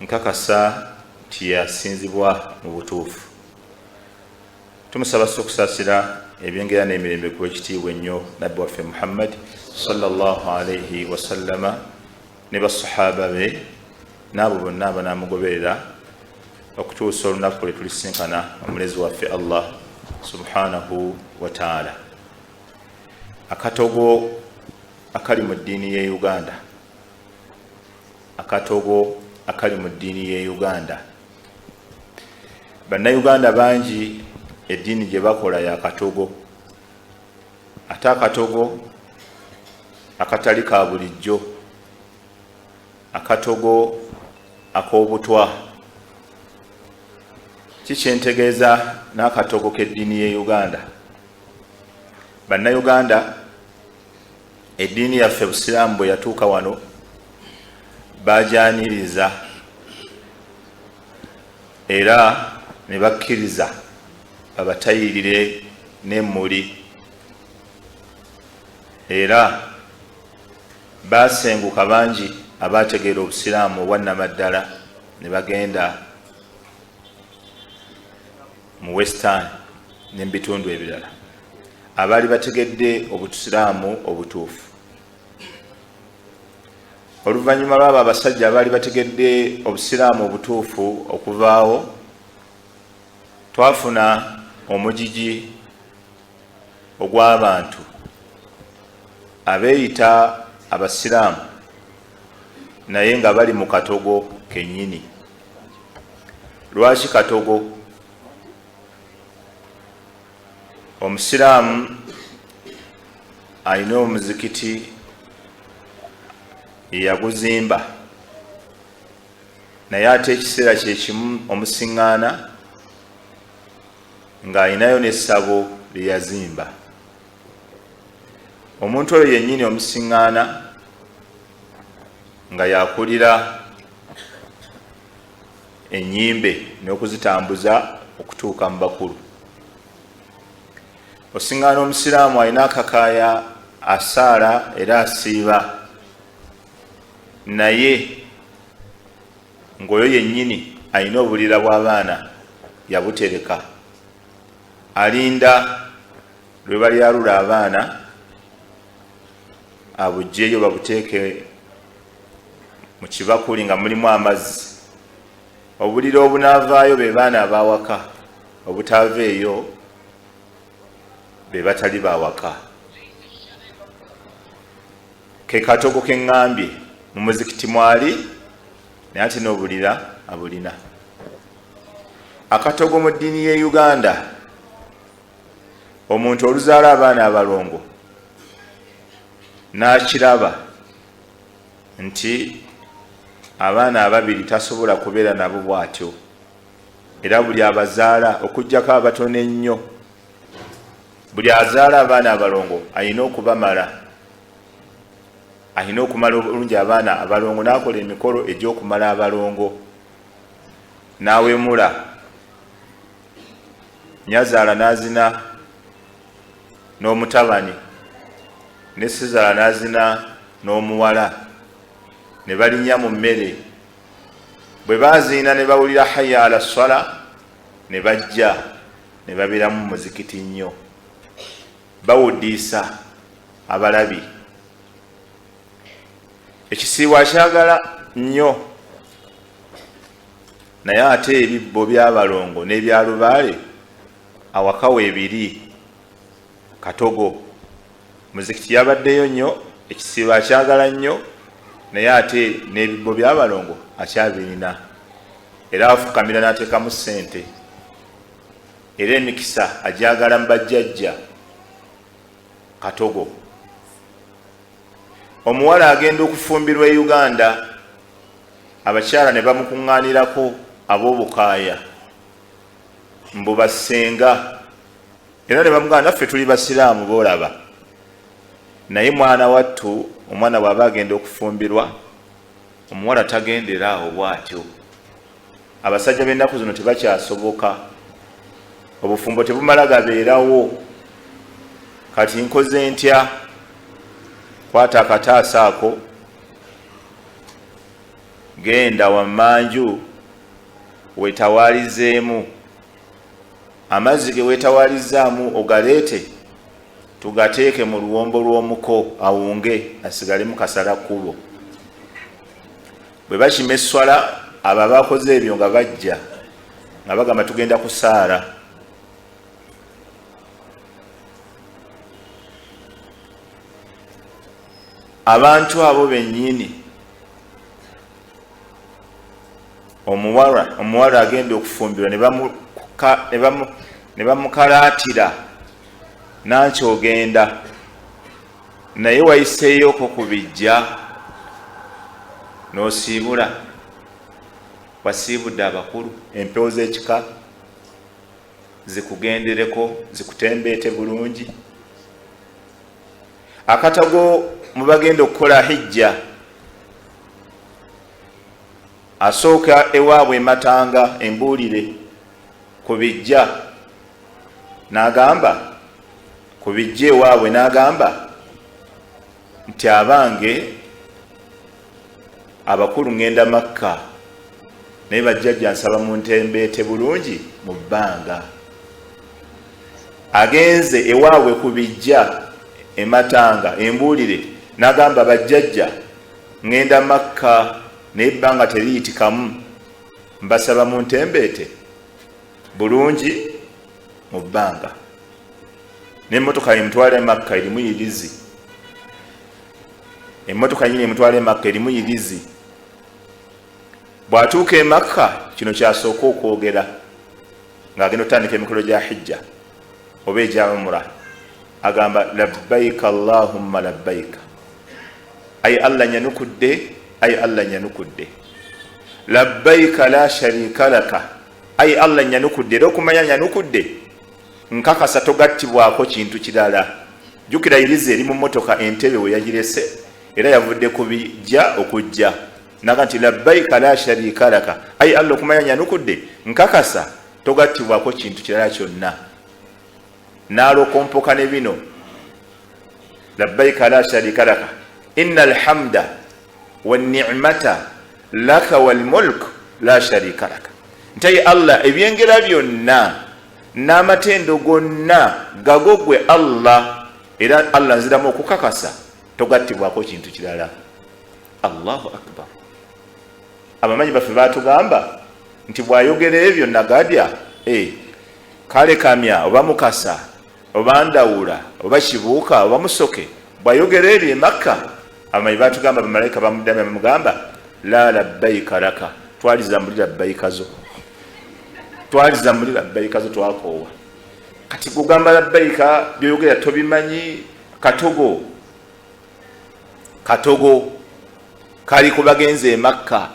Nkakasa nti yasinzibwa mu butuufu. Tumusaba okusaasira ebyengera n'emirembe ku ekitiibwa ennyo Nabbi waffe Muhammad sallallahu alaihi wasallama ne basahaba be n'abo bonna abanaamugoberera okutuusa olunaku lwe tulisinkana Omulezi waffe Allah subhanahu wataala. Akatogo akali mu ddiini ye Uganda, akatogo akali mu ddiini ye Uganda. Bannayuganda bangi eddiini gye bakola ya katogo, ate akatogo akatali ka bulijjo, akatogo ak'obutwa. Kikyentegeeza n'akatogo k'eddiini ye Uganda? Bannayuganda, eddiini yaffe Busiraamu bwe yatuuka wano bajaniriza era ne bakkiriza babatayirire n'emmuli, era baasenguka bangi abaategeera Obusiraamu obwannamaddala ne bagenda mu Western ne mu bitundu ebirala, abaali bategedde Obusiraamu obutuufu. Oluvannyuma lw'abo abasajja abaali bategedde Obusiraamu obutuufu okuvaawo, twafuna omugigi ogw'abantu abeeyita Abasiraamu naye nga bali mu katogo kennyini. Lwaki katogo? Omusiraamu alina omuzikiti, yeyaguzimba, naye ate ekiseera kyekimu omusiŋŋaana ng'alinayo n'essabo lye yazimba. Omuntu oyo yennyini omusiŋŋaana nga yakulira ennyimbe n'okuzitambuza okutuuka mu bakulu. Osiŋŋaana Omusiraamu alina akakaaya, asaala era asiiba, naye ng'oyo yennyini alina obulira bw'abaana yabutereka, alinda lwe balyalula abaana abuggyeyo babuteeke mu kibakuli nga mulimu amazzi. Obulira obunaavaayo be baana ab'awaka, obutaaveeyo be batali bawaka. Ke katogo ke ŋŋambye, mu muzikiti mwali naye ate n'obulira abulina. Akatogo mu ddiini y'e Uganda: omuntu oluzaala abaana abalongo n'akiraba nti abaana ababiri tasobola kubeera nabo bw'atyo, era buli abazaala, okuggyako abatono ennyo, buli azaala abaana abalongo alina okubamala, alina okumala obulungi abaana abalongo, n'akola emikolo egy'okumala abalongo, n'awemula nyazaala n'azina n'omutabani, ne sizaala n'azina n'omuwala, ne balinnya mu mmere. Bwe baziina ne bawulira "Haya ala swala", ne bajja ne babeeramu muzikiti nnyo, bawuddiisa abalabi. Ekisiibwa akyagala nnyo, naye ate ebibbo by'abalongo n'ebyalubaale awaka weebiri. Katogo. Muzikiti yabaddeyo nnyo, ekisiibo akyagala nnyo, naye ate n'ebibbo by'abalongo akyabirina, era afukamira n'ateekamu ssente, era emikisa agyagala mu bajjajja. Katogo. Omuwala agenda okufumbirwa e Uganda, abakyala ne bamukuŋŋaanirako ab'obukaaya mbu bassenga, era ne bamugamba, "Naffe tuli Basiraamu boolaba, naye mwana wattu, omwana bw'aba agenda okufumbirwa, omuwala tagendera awo bw'atyo. Abasajja b'ennaku zino tebakyasoboka, obufumbo tebumala gabeerawo. Kati nkoze ntya? Kwata akataasa ako." Genda wammanju wetawaalizeemu, amazzi ge weetawaalizzaamu ogaleete tugateeke mu luwombo lw'omuko awunge asigalemu kasala kkubo. Bwe bakima esswala, abo abakoze ebyo nga bajja nga bagamba tugenda kusaala. Abantu abo bennyini, omuwala agenda okufumbirwa ne bamukalaatira nanki ogenda naye wayiseeyoko ku bijja n'osiibula, wasiibudde abakulu, empewo z'ekika zikugendereko zikutembeete bulungi. Akatago mu bagenda okukola hijja, asooka ewaabwe ematanga embuulire ku bijja n'agamba, ku bijja ewaabwe n'agamba nti abange abakulu ŋŋenda Makka, naye bajjajja nsaba muntembeete bulungi mu bbanga. Agenze ewaabwe ku bijja ematanga embuulire n'agamba bajjajja ŋŋenda Makka, naye ebbanga teriyitikamu, mbasaba muntembeete bulungi mu bbanga. N'emmotoka emutwala e Makka erimu yirizi, emmotoka nyini emutwala e Makka erimu yirizi. Bw'atuuka e Makka kino kyasooka okwogera ng'agenda okutandika emikolo gya hijja oba egya umra, agamba labbaika allahumma labbaika, ayi Allah nyanukudde, ayi Allah nyanukudde, labbaika la sharika laka, ayi Allah nyanukudde. Era okumanya nyanukudde nkakasa togattibwako kintu kirala. Jjukira yirizi eri mu mmotoka entebe we yagirese, era yavudde ku bijja okujja naga nti labbaika la sharika laka, ayi Allah okumanya nyanukudde nkakasa togattibwako kintu kirala kyonna. N'alokompoka ne bino labbaika la sharika laka inna alhamda wanni'mata laka walmulk la sharika laka, nti ayi Allah ebyengera byonna n'amatendo gonna gago gwe Allah, era Allah nziramu okukakasa togattibwako kintu kirala. Allahu akbar. Abamanyi baffe batugamba nti bw'ayogera ebyo nagadya kale kamya oba mukasa oba ndawula oba kibuuka oba musoke, bw'ayogera ebyo e Makka abamanyi batugamba bamalayika bamuddamu bamugamba la labbaika laka, twaliza muli labbaika zo, twaliza muli labbaika zo, twakoowa. Kati gugamba labbaika byoyogera tobimanyi. Katogo katogo kali ku bagenzi e Makka,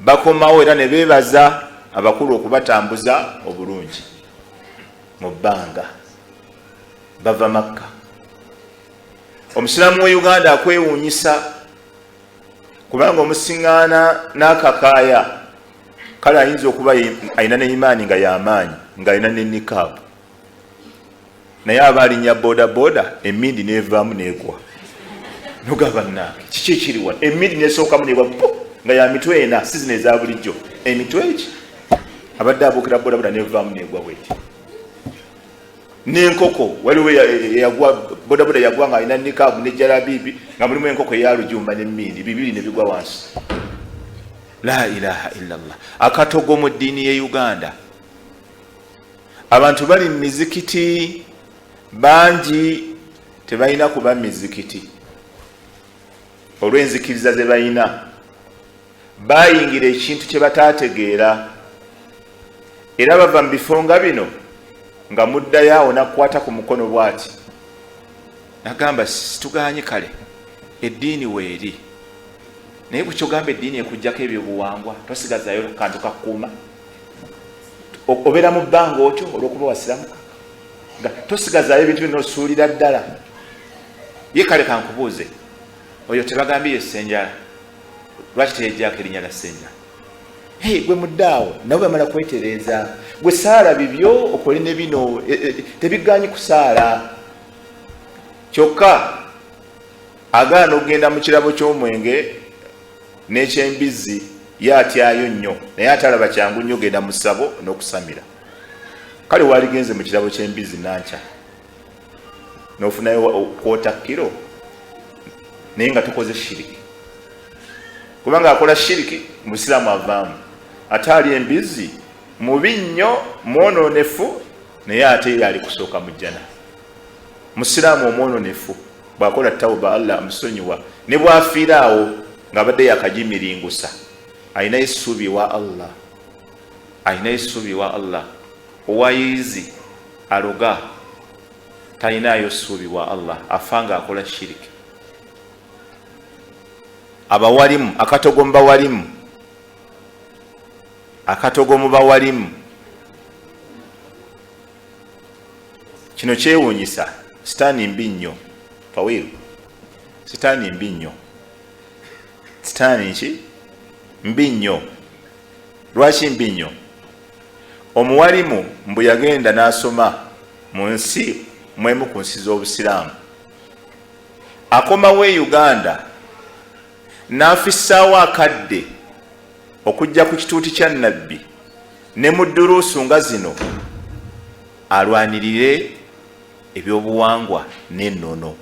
bakomawo era ne beebaza abakulu okubatambuza obulungi mu bbanga bava Makka. Omusiraamu we Uganda akwewuunyisa kubanga omusiŋŋaana n'akakaaya, kale ayinza okuba alina ne imaani nga y'amaanyi ng'alina ne nikaabu, naye aba alinnya bodaboda emindi n'evaamu n'egwa, nogamba bannange kiki ekiri wano? Emindi n'esookamu n'egwa po nga ya mitwe ena, si zino eza bulijjo, emitwe eki abadde abuukira bodaboda n'evaamu n'egwa bweti n'enkoko. Waliwo eyagwa bodaboda yagwa nga alina nikaabu ne jalabiibi nga mulimu enkoko eya lujumba n'emmindi bibiri ne bigwa wansi. La ilaha illallah. Akatogo mu ddiini ye Uganda, abantu bali mu mizikiti bangi tebalina kuba mizikiti olw'enzikiriza ze balina, bayingira ekintu kye bataategeera era bava mu bifo nga bino nga muddayo awo nakukwata ku mukono bw'ati nagamba situgaanye, kale eddiini weeri, naye bwekyogamba eddiini ekugjako ebyobuwangwa tosigazayo kantu kakkuuma, obeera mu bbanga otyo olw'okuba wasiramuka nga tosigazaayo ebintu byonna osuulira ddala. Ye kale kankubuuze, oyo tebagambye ye Ssenjala, lwaki teyejjaako erinnya lya Ssenjala? Hey, gwe muddaawo nabo bamala kwetereeza, gwe saala bibyo okole ne bino, tebigaanyi kusaala. Kyokka agaana okugenda mu kirabo ky'omwenge N'ekyembizzi ye atyayo nnyo, naye ate alaba kyangu nnyo genda mu ssabo n'okusamira. Kale waaligenze mu kirabo ky'embizzi nankya n'ofunayo kwota kiro, naye nga tukoze shiriki, kubanga akola shiriki musiraamu avaamu. Ate ali embizzi mubi nnyo, mwonoonefu, naye ate ye ali kusooka mu jjana. Musiraamu omwononefu bw'akola tawuba Allah amusonyiwa, ne bw'afiira awo ng'abadde yakagimiringusa, alinayo essuubi ewa Allah, alinayo essuubi ewa Allah. Owayiizi aloga talinayo ssuubi wa Allah, afa ng'akola shiriki. Abawalimu akatogo mubawalimu, akatogo mubawalimu. Kino kyewuunyisa, sitaani mbi nnyo, fawiru, sitaani mbi nnyo, sitaani ki mbi nnyo. Lwaki mbi nnyo? Omuwalimu mbu yagenda n'asoma mu nsi mwemu ku nsi z'Obusiraamu, akomawo e Uganda n'afissaawo akadde okujja ku kituuti kya Nabbi ne mu dduruusu nga zino alwanirire ebyobuwangwa n'ennono.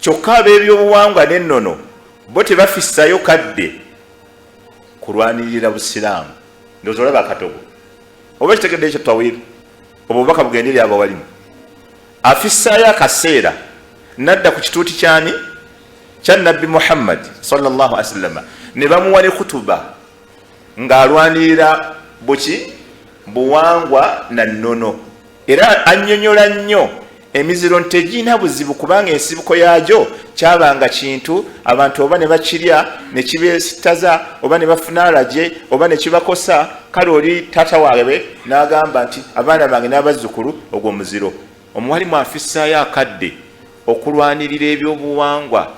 Kyokka ab'ebyobuwangwa n'ennono bo tebafissayo kadde kulwanirira Busiraamu. Ndowooza olaba akatogo oba kitegedde ekyo tawiru, obwo obubaka bugende eri abawalimu. Afissaayo akaseera nadda ku kituuti kyani kya Nabbi Muhammad sallallahu alaihi wasallam, ne bamuwa ne kutuba ng'alwanirira buki buwangwa na nnono. Era annyonnyola nnyo emiziro nti tegirina buzibu, kubanga ensibuko yaagyo kyabanga kintu abantu oba ne bakirya ne kibeesittaza, oba ne bafuna alaje, oba ne kibakosa. Kale oli taata waabwe n'agamba nti abaana bange n'abazzukulu ogwo muziro. Omuwalimu afissaayo akadde okulwanirira ebyobuwangwa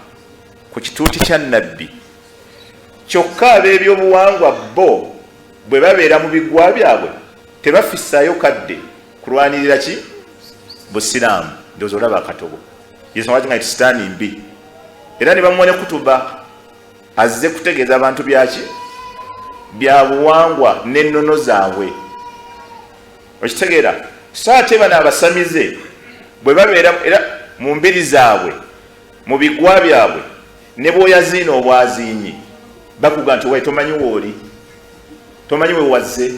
ku kituuti kya Nabbi, kyokka ab'ebyobuwangwa bo bwe babeera mu biggwa byabwe tebafissaayo kadde kulwanirira ki Busiraamu. Ndowooza olaba akatogo. Yensonga lwaki nga nti sitaani mbi, era ne bamuwa ne kutuba azze kutegeeza abantu byaki bya buwangwa n'ennono zaabwe. Okitegeera? So ate bano abasamize bwe babeera era mu mbiri zaabwe, mu biggwa byabwe, ne bw'oyaziina obwaziinyi bakuga nti owaye tomanyi wooli, tomanyi we wazze.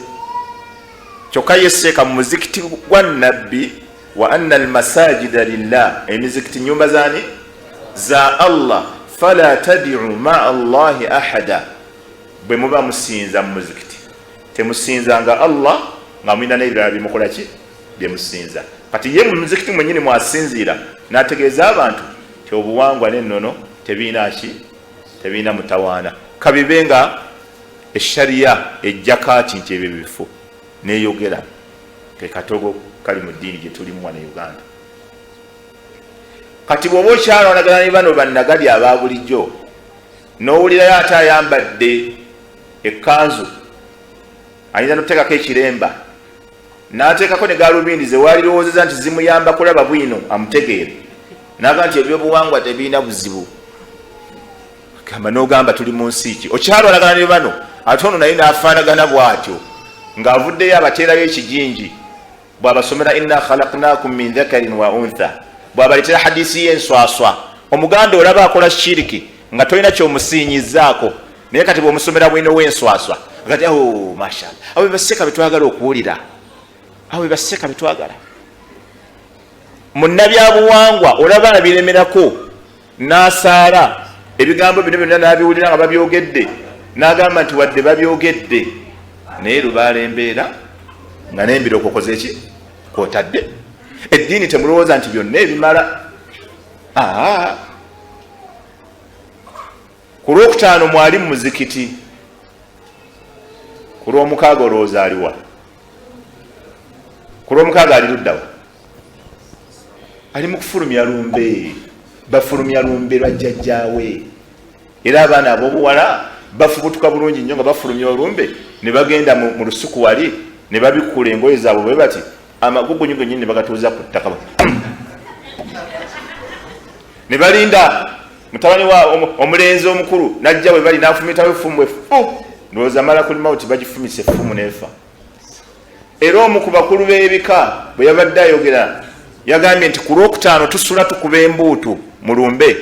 Kyokka ye seeka mu muzikiti gwa Nabbi, wa anna almasajida lillah, emizikiti nyumba zani za Allah, fala tadiu maa Allahi ahada. Bwe muba musinza mu muzikiti temusinzanga Allah nga mulina n'ebirala byemukola ki byemusinza. Kati ye mu muzikiti mwennyini mwasinziira n'ategeeza abantu ti obuwangwa n'ennono tebirina ki, tebirina mutawaana, kabibe nga eshariya ejja kaati nti ebyo bifu neyogera. Ke katogo kali mu ddiini gye tulimu wano e Uganda. Kati bw'oba okyalwanagana ne bano bannagali aba bulijjo, n'owulirayo ate ayambadde ekkanzu, ayinza n'okuteekako ekiremba, n'ateekako ne gaalubindi ze waalirowoozeza nti zimuyamba kulaba bwino amutegeere, n'agamba nti ebyobuwangwa tebirina buzibu. Gamba n'ogamba tuli mu nsi ki? Okyalwanagana ne bano, ate ono naye n'afaanagana bw'atyo ng'avuddeyo abateerayo ekijinji bw'abasomera inna khalaqnakum min dhakarin wa untha, bw'abaleetera hadisi y'enswaswa. Omuganda olaba akola shiriki nga tolina ky'omusiinyizzaako, naye kati bw'omusomera bwino w'enswaswa kati oh, mashallah, abo bebaseeka betwagala okuwulira, abo bebaseeka betwagala. Munnabyabuwangwa olaba abiremerako n'asaala ebigambo bino byonna n'abiwulira nga babyogedde, n'agamba nti wadde babyogedde naye lubaala embeera nga n'embiro kwokoze ki kwotadde eddiini. Temulowooza nti byonna ebimala. Ku lwokutaano mwali mu muzikiti, ku lwomukaaga olowooza aliwa? Ku lwomukaaga ali luddawa? Ali mu kufulumya lumbe, bafulumya lumbe lwa jjajjaawe. Era abaana ab'obuwala bafubutuka bulungi nnyo nga bafulumya olumbe ne bagenda mu lusuku wali ne babikkula engoye zaabwe bwe bati, amagugunyu gennyini ne bagatuuza ku ttaka ne balinda. Mutabani wa omulenzi omukulu najja we bali n'afumitawo effumu efu, ndowooza malakul mauti bagifumise effumu n'efa. Era omu ku bakulu b'ebika bwe yabadde ayogera yagambye nti ku Lwokutaano tusula tukuba embuutu mulumbe,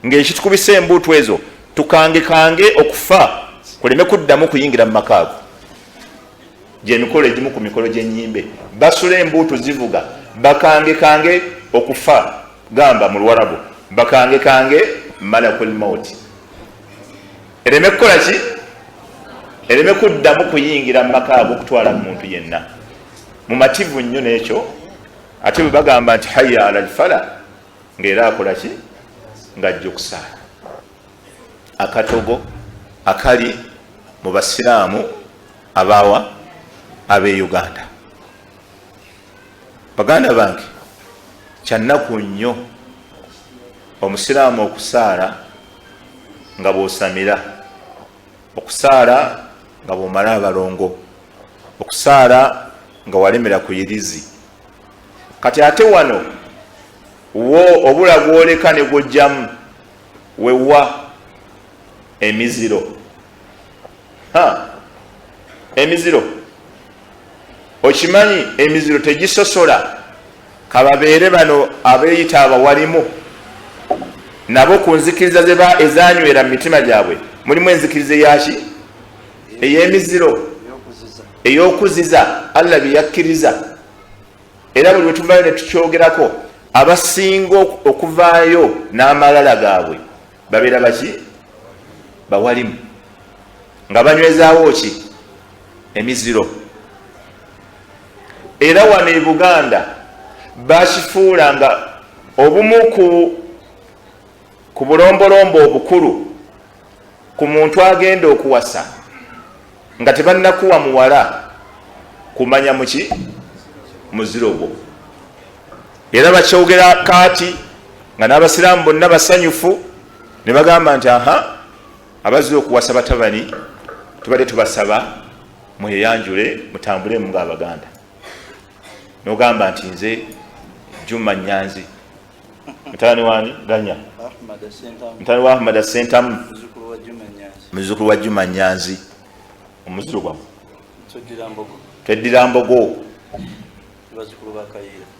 ng'ekitukubisa embuutu ezo tukangekange okufa kuleme kuddamu kuyingira mu maka ago. Gyemikolo egimu ku mikolo gy'ennyimbe basula embuutu zivuga bakangekange okufa, gamba mu Luwarabu bakangekange malakul mauti ereme kukola ki, ereme kuddamu kuyingira mu maka ago okutwala muntu yenna. Mumativu nnyo n'ekyo. Ate bwe bagamba nti hayya ala lfala, ng'era akola ki, ng'ajja okusaala. Akatogo akali mu basiraamu abawa ab'e Uganda. Baganda bange, kyannaku nnyo omusiraamu okusaala nga bw'osamira, okusaala nga bw'omala abalongo, okusaala nga walemera ku yirizi. Kati ate wano wo obula gwoleka ne gwojjamu wewa emiziro. Emiziro okimanyi, emiziro tegisosola. Kababeere bano abeeyita abawalimu, nabo ku nzikiriza zeba ezanywera mu mitima gyabwe mulimu enzikiriza eyaki, ey'emiziro, ey'okuziza Allah bye yakkiriza. Era buli lwe tuvaayo ne tukyogerako, abasinga okuvaayo n'amalala gaabwe babeera baki, bawalimu, nga banywezaawo ki, emiziro. Era wano e Buganda bakifuula nga obumu ku bulombolombo obukulu ku muntu agenda okuwasa nga tebannakuwa muwala, kumanya muki, muziro gwo. Era bakyogera kaati nga n'abasiraamu bonna basanyufu ne bagamba nti aha, abazze okuwasa batabani tubadde tubasaba mweyanjule mutambulemu ng'Abaganda. Nogamba nti nze Juma Nyanzi, mutabani wani ganya, mutabani wa Ahmad Sentamu, muzukulu wa Juma Nyanzi. Omuziro gwammwe tweddira Mbogo,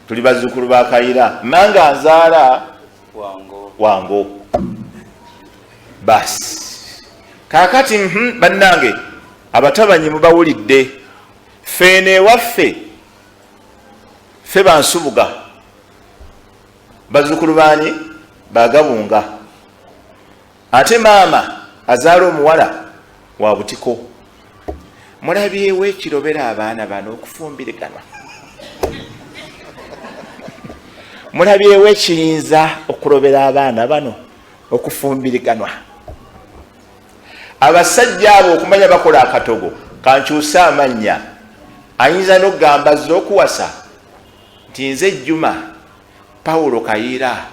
tuli bazzukulu ba Kayira, manga nzaala Wango. Basi kakati bannange abatabanyi mubawulidde. Feeno ewaffe ffe Bansubuga, bazzukulu baani, Bagabunga. Ate maama azaala omuwala wa Butiko. Mulabyewo ekirobera abaana bano okufumbiriganwa? Mulabyewo ekiyinza okulobera abaana bano okufumbiriganwa? Abasajja abo okumanya bakola akatogo kankyuse amannya, ayinza n'okugamba azze okuwasa nti nze Juma Pawulo Kayiira.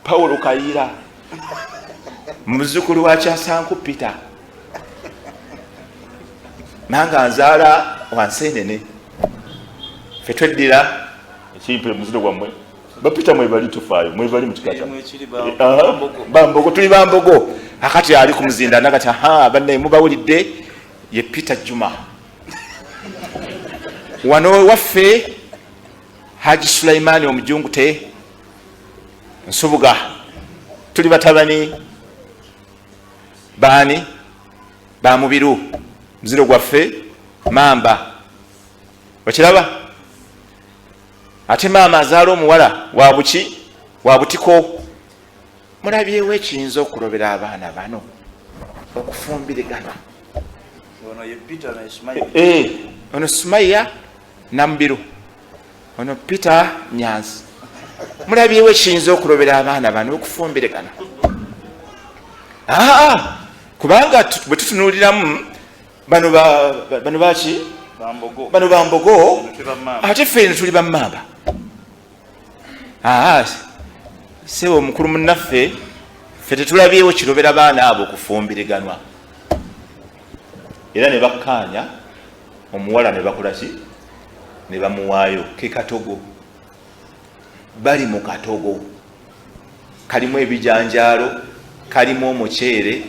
Pawulo Kayiira, muzzukulu wa Kyasanku Peter, nanga nzaala wansenene. Fe tweddira ekimpe muziro gwammwe bapita mwebali, tufaayo mwebali mukika Bambogo, tuli Bambogo. Akati ali ku muzinda nagati aha, bannaye mubawulidde, ye Peter Juma. Wano waffe Haji Sulaimani omujungu te Nsubuga, tuli batabani baani, Bamubiru, muziro gwaffe Mamba. Okiraba, ate maama azaala omuwala wabuki, wa Butiko. Mulabyewo ekiyinza okulobera abaana bano okufumbiriganwa? Ono Sumaiya Namubiru, ono Peter Nyanzi. Mulabyewo ekiyinza okulobera abaana bano okufumbiriganwa? Aa, kubanga bwe tutunuuliramu bano bano baki, bano Bambogo, ate ffe eno tuli Bammamba. Aa, sebo omukulu munnaffe, ffe tetulabyewo kirobera baana abo okufumbiriganwa. Era ne bakkaanya omuwala ne bakola ki, ne bamuwaayo. Ke katogo, bali mu katogo. Kalimu ebijanjaalo, kalimu omuceere,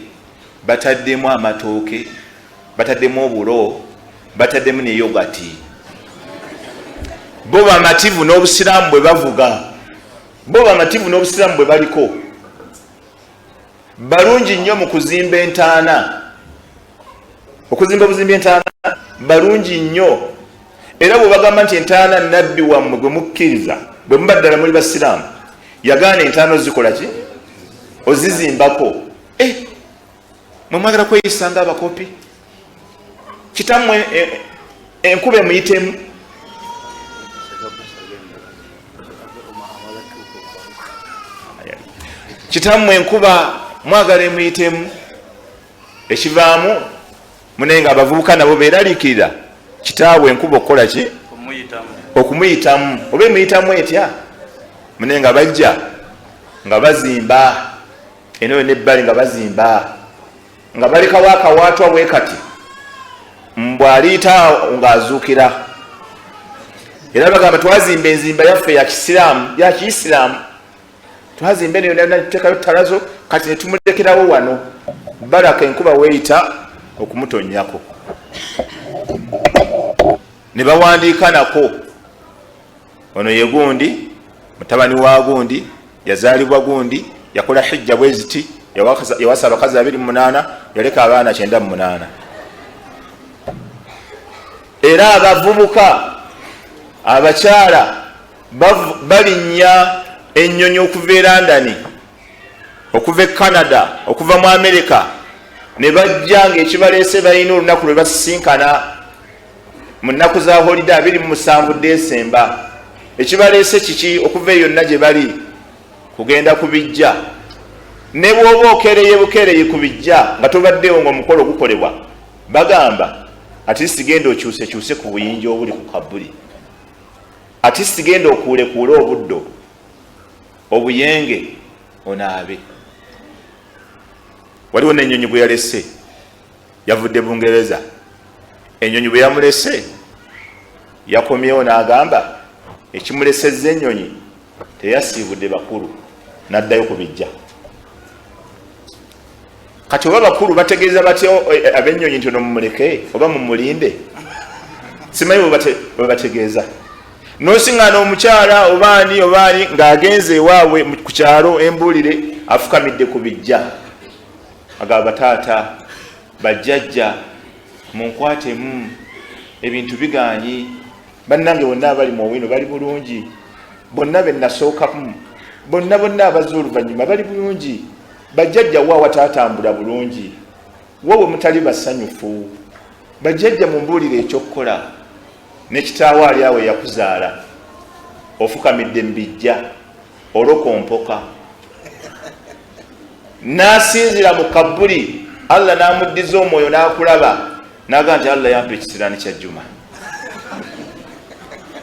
bataddemu amatooke, bataddemu obulo, bataddemu ne yogati. Bo bamativu n'obusiraamu bwe bavuga, bo bamativu n'obusiraamu bwe baliko. Balungi nnyo mu kuzimba entaana, okuzimba obuzimba entaana balungi nnyo. Era bwe bagamba nti entaana nabbi wammwe gwe mukkiriza, bwe muba ddala muli basiraamu, yagaana entaana ozikola ki? Ozizimbako. Mwe mwagala kweyisa nga abakopi? Kitammwe enkuba emuyitemu. Kitammwe enkuba mwagala emuyitemu. Ekivaamu munaye nga abavubuka nabo beeraliikirira kitaabwe enkuba okukola ki? Okumuyitamu. Oba emuyitamu etya? Munaye nga bajja nga bazimba eno yonna ebbali, nga bazimba nga balekawo akawaatwa bwe kati, mbw'aliyita ng'azuukira. Era bagamba twazimba enzimba yaffe ya kisiraamu, ya kiyisiraamu, twazimba eno yonna tuteekayo ttalazo, kati ne tumulekerawo wano baraka enkuba weeyita okumutonnyako. Ne bawandiika nako, ono ye gundi, mutabani wa gundi, yazaalibwa gundi, yakola hijja bwe ziti, yawasa abakazi 28, yaleka abaana 98. Era abavubuka abakyala balinnya ennyonyi okuva e London, okuva e Canada, okuva mu America, ne bajja ng'ekibaleese balina olunaku lwe basisinkana mu nnaku za holiday 27 Desemba. Ekibaleese kiki? Okuva eyo yonna gye bali kugenda ku bijja. Ne bw'oba okereye bukereye ku bijja nga tobaddeewo ng'omukolo gukolebwa, bagamba ati sigenda okyusekyuse ku buyinja obuli ku kabuli, ati sigenda okuulekuule obuddo obuyenge onaabe. Waliwo n'ennyonyi gwe yalese, yavudde Bungereza. Ennyonyi bwe yamulese yakomyewo n'agamba ekimulesezza ennyonyi teyasiibudde bakulu, n'addayo ku bijja. Kati oba bakulu bategeeza batya ab'ennyonyi nti ono mumuleke oba mumulinde? Simanyi bwe bategeeza. N'osiŋŋaana omukyala obaani obaani ng'agenze ewaabwe ku kyalo embuulire, afukamidde ku bijja, agamba taata, bajjajja munkwatemu, ebintu bigaanyi, bannange bonna abali mu Owino bali bulungi, bonna be nasookamu, bonna bonna abazze oluvannyuma bali bulungi, bajjajja wa wataatambula bulungi, wa we mutali basanyufu, bajjajja mumbuulire ekyokukola. Ne kitaawo ali awo eyakuzaala ofukamidde mu bijja olokompoka. N'asinzira mu kabuli, Allah n'amuddiza omwoyo n'akulaba, n'agamba nti Allah yampa ekisiraani kya Juma.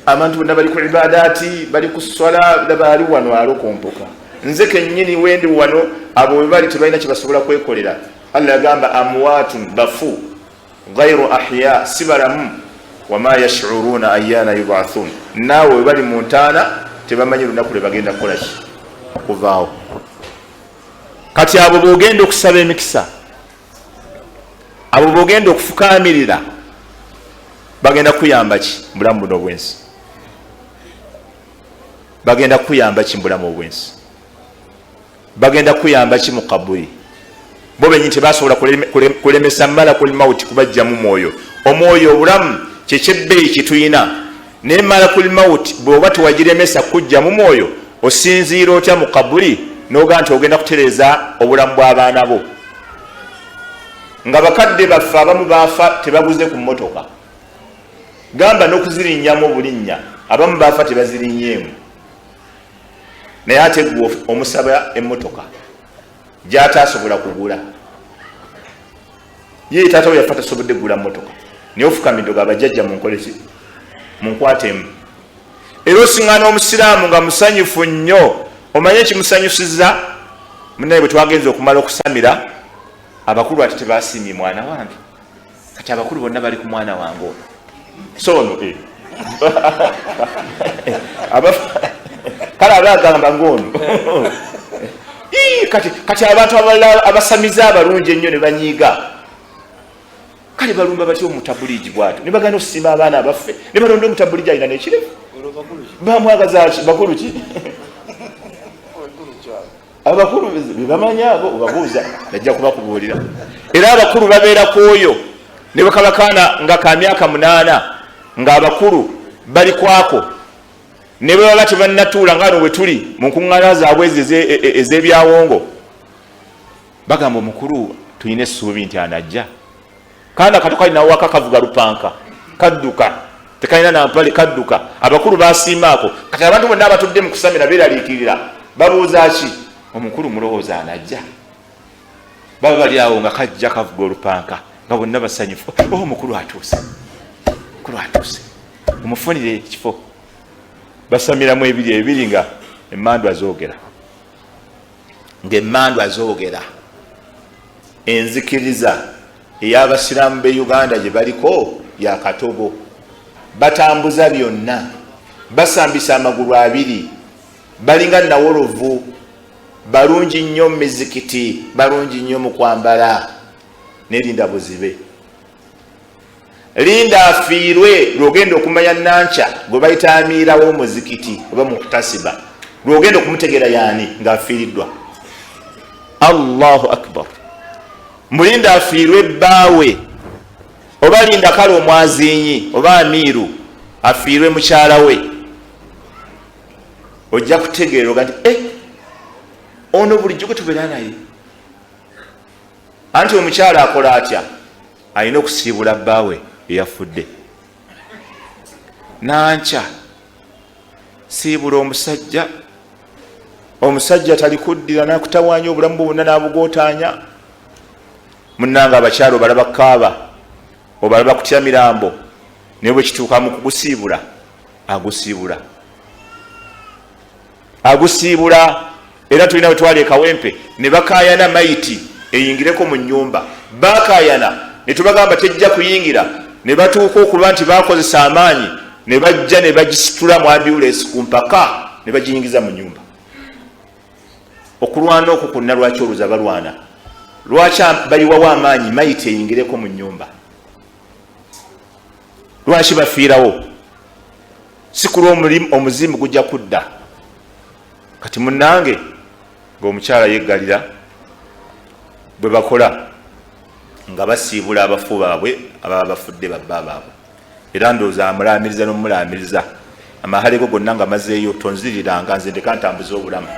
Abantu bonna bali ku ibadaati, bali ku swala, laba ali wano alokompoka. Nze kennyini wendi wano, abo we bali tebalina kye basobola kwekolera. Allah yagamba amwaatun, bafu, ghairu ahya, si balamu, wama yashuruna ayana yubathun. Naawe we bali mu ntaana tebamanyi lunaku lwe bagenda kukola ki, kuvaawo. Kati abo bwogenda okusaba emikisa, abo bwogenda okufukaamirira, bagenda kukuyamba ki mu bulamu buno obwensi? Bagenda kukuyamba ki mu bulamu obwensi? Bagenda kukuyamba ki mu kaburi? Bo bennyini tebasobola kulemesa malakul mauti kubajjamu mwoyo. Omwoyo obulamu kyekyebbeeyi kyetulina, naye malakul mauti bw'oba tewagiremesa kujjamu mwoyo, osinziira otya mu kaburi n'ogaa nti ogenda kutereeza obulamu bw'abaana bo? Nga bakadde baffe abamu baafa tebaguze ku mmotoka, gamba n'okuzirinnyamu obulinnya, abamu baafa tebazirinnyeemu, naye ate gwe omusaba emmotoka gy'ataasobola kugula. Ye taata we yafa tasobodde kugula mmotoka, naye ofukamidde oga bajjajja munkole ki, munkwatemu. Era osiŋŋaana omusiraamu nga musanyufu nnyo. Omanye ekimusanyusiza? Munnaye bwe twagenze okumala okusamira, abakulu ate tebasiimye mwana wange. Kati abakulu bonna bali ku mwana wange ono, so ono kale aba agamba ng'ono. Kati abantu abalala abasamize abalungi ennyo ne banyiiga. Kale balumba batya omutabuliigi bwatyo ne bagana okusima abaana abaffe ne balonda omutabuliigi alina n'ekirevu. Bamwagaza ki? Bakulu ki? Abakulu bebamanyi abo obabuuza bajja kubakubuulira. Era abakulu babeera ku oyo ne bwekabakaana nga ka myaka 8 ng'abakulu bali kwako, ne bwe baba tebannatuula nga no bwe tuli mu nkuŋŋaana zaabwe ezo ez'ebyawongo, bagamba omukulu tulina essuubi nti anajja. Kaana kato kalina waka kavuga lupanka kadduka, tekalina nampale kadduka. Abakulu basiimaako. Kati abantu bonna abatudde mu kusamira beeraliikirira, babuuza ki? Omukulu mulowooza anajja? Baba bali awo nga kajja kavuga olupanka nga bonna basanyufu. Oh, omukulu atuuse, omukulu atuuse, omufunire ekifo. Basamiramu ebiri ebiri nga emmandwa zoogera, ng'emmandwa zoogera. Enzikiriza ey'abasiraamu b'e Uganda gye baliko ya katogo. Batambuza byonna, basambisa amagulu abiri, balinga nawolovu, balungi nnyo mu mizikiti, balungi nnyo mu kwambala. Nerinda buzibe, linda afiirwe lwogenda okumanya nankya gwe bayita amiirawo omuzikiti oba muhtasiba, lwogenda okumutegeera yaani ng'afiiriddwa. Allahu akbar. Mulinda afiirwe bbaawe, oba linda kale omwazinyi oba amiiru afiirwe mukyala we, ojja kutegeera oga nti ono bulijjo gwe tubeera naye. Anti omukyala akola atya? Alina okusiibula bbaawe eyafudde. Nankya siibula omusajja, omusajja talikuddira nakutawaanya obulamu bwe bwonna n'abugootaanya. Munnange abakyala obalaba kaaba, obalaba kutya mirambo, naye bwe kituuka mu kugusiibula agusiibula, agusiibula. Era tulina bwe twali e Kawempe ne bakaayana mayiti eyingireko mu nnyumba, bakaayana ne tubagamba tejja kuyingira, ne batuuka okuba nti bakozesa amaanyi ne bajja ne bagisitula mu ambulensi ku mpaka ne bagiyingiza mu nnyumba. Okulwana okwo kwonna lwaki oluza balwana? Lwaki bayiwawo amaanyi mayiti eyingireko mu nnyumba? Lwaki bafiirawo? Si kulwa omuzimu gujja kudda. Kati munnange ng'omukyala yeggalira bwe bakola nga basiibula abafu baabwe ababa bafudde babba baabwe. Era ndowooza amulaamiriza n'omulaamiriza amahale go gonna nga mazeeyo, tonziriranga nze ndeka ntambuze obulamu,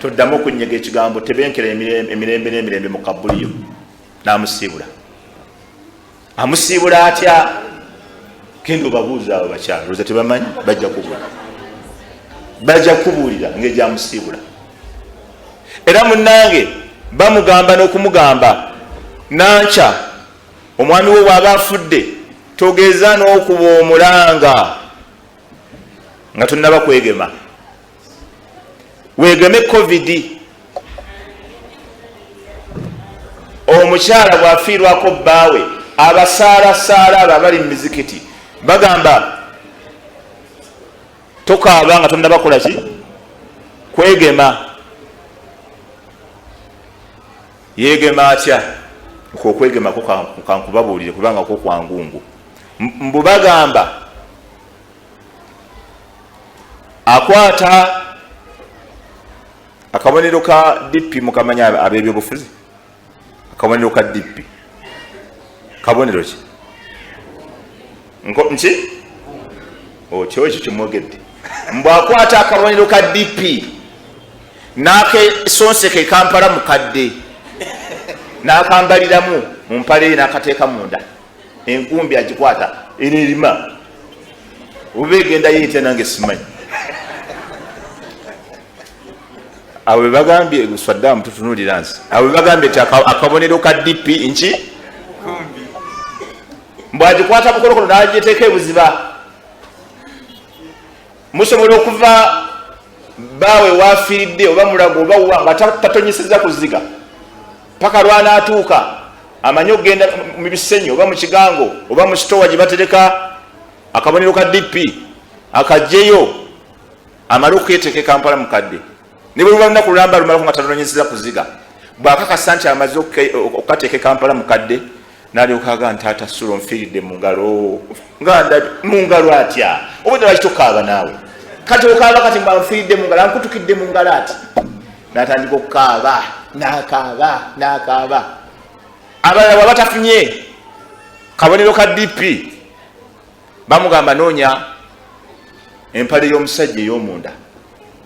toddamu okunyega ekigambo, tebenkera emirembe n'emirembe mu kabuliyo. N'amusiibula. Amusiibula atya? Genda obabuuza abo bakyala, lowooza tebamanyi, bajja kubuulira, bajja kukubuulira ng'egyamusiibula. Era munnange bamugamba n'okumugamba nankya omwami we bw'aba afudde togeza n'okuba omulanga nga tonnaba kwegema, weegeme COVID. Omukyala bw'afiirwako bbaawe, abasaalasaala abo abali mu mizikiti bagamba tokaaba nga tonnaba kukola ki? Kwegema. Yeegema atya? Okwo okwegemako kankubabuulire kubanga kwo kwangungu. Mbu bagamba akwata akabonero ka DP, mukamanya ab'ebyobufuzi, akabonero ka DP kabonero ki? Nki otyo ekyo kyemwogedde? Mbu akwata akabonero ka DP n'akesonseka e Kampala mukadde n'akambaliramu mu mpale ye n'akateeka munda, enkumbi agikwata eno erima oba egendayo etya nange simanyi. Abo bebagambye Swaddamu tutunuulira nsi, abo bebagambye nti akabonero ka DP nki? Mbu agikwata mukolokono n'agiteeka ebuziba. Musobola okuva baawe waafiiridde oba mulago oba wa nga tatonyeseza kuziga paka lwanaatuuka amanye okugenda mu bisenyi oba mu kigango oba mu sitowa gye batereka akabonero ka DP akajjeyo amale okuketeeka e Kampala mukadde. Ne bwe luba lunaku lulamba lumalako nga tanonyezeza kuziga, bwakakasa nti amaze okukateeka Kampala mukadde, nalyoka aga nti taata Sulo nfiiridde mu ngalo, nga ndabye mu ngalo atya? Obwedda lwaki tokaaba naawe? Kati okaaba kati mba nfiiridde mu ngalo, ankutukidde mu ngalo ati, natandika okukaaba, nakaaba, nakaaba. Abalala bwaba tafunye kabonero ka DP, bamugamba noonya empale y'omusajja ey'omunda,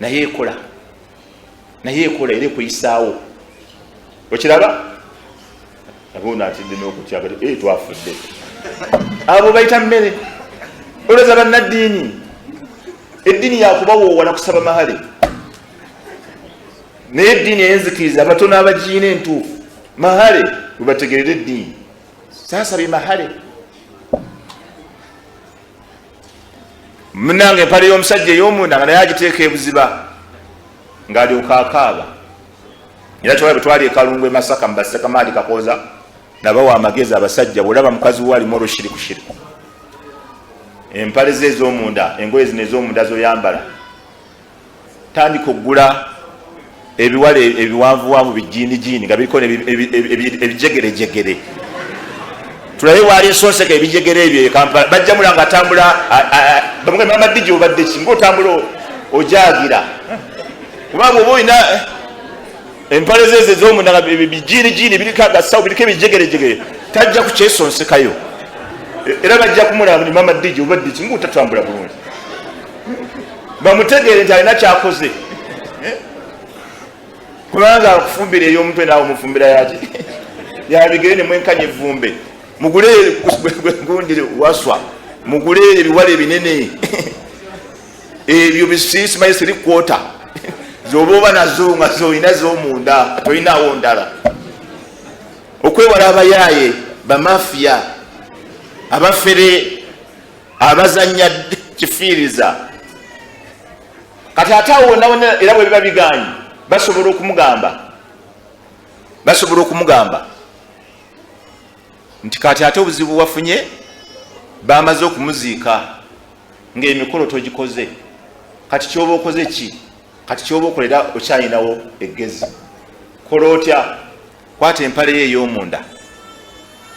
naye ekola, naye ekola era ekuyisaawo. Okiraba abono atidde n'okutya kati, twafudde. Abo bayita mmere. Olowooza bannaddiini eddiini yakubawoowa nakusaba mahale, naye eddiini eyenzikiriza abatono abagiina entuufu mahale webategerera eddiini. Saasabye mahale munange, empale y'omusajja ey'omunda nga naye agiteeka ebuziba ng'alyoka akaaba. Era kyoba bwe twali ekalungu e Masaka mu basekamaali Kakooza, nabawa amagezi abasajja, bwolaba mukazi wo alimu olushirikushiriku, empale ze ez'omunda, engoye zino ez'omunda zoyambala, tandika okugula ebiwale ebiwanvuwanvu bijiinijiini nga biriko ebijegerejegere, tulabe waali ensonseka ebijegere ebyo e Kampala. Bajjamula nga atambula, bamugambe mama Diji obadde ki ngaotambula ojagira? Kubanga oba olina empale zezo ez'omunda nga bijiinijiini biriko agasawo biriko ebijegerejegere, tajja kukyesonsekayo, era bajja kumulaba ni mama Diji obadde ki ngaotatambula bulungi, bamutegeere nti alina kyakoze. Kubanga akufumbira ey'omutwe, naawe omufumbira yaki yabigere nemwenkanya evumbe. Mugule gundi waswa, mugule ebiwala ebinene ebyo bisimanyi siri kwota zoba oba nazo nga zolina zomunda, tolinawo ndala, okwewala abayaaye, bamafiya, abafere abazanya kifiiriza. Kati ate awo wonna wonna era bwe biba bigaanyi, basobola okumugamba nti kati ate obuzibu wafunye bamaze okumuziika ng'emikolo togikoze, kati kyoba okoze ki? Kati kyoba okolera okyayinawo eggezi, kola otya? Kwata empale ye ey'omunda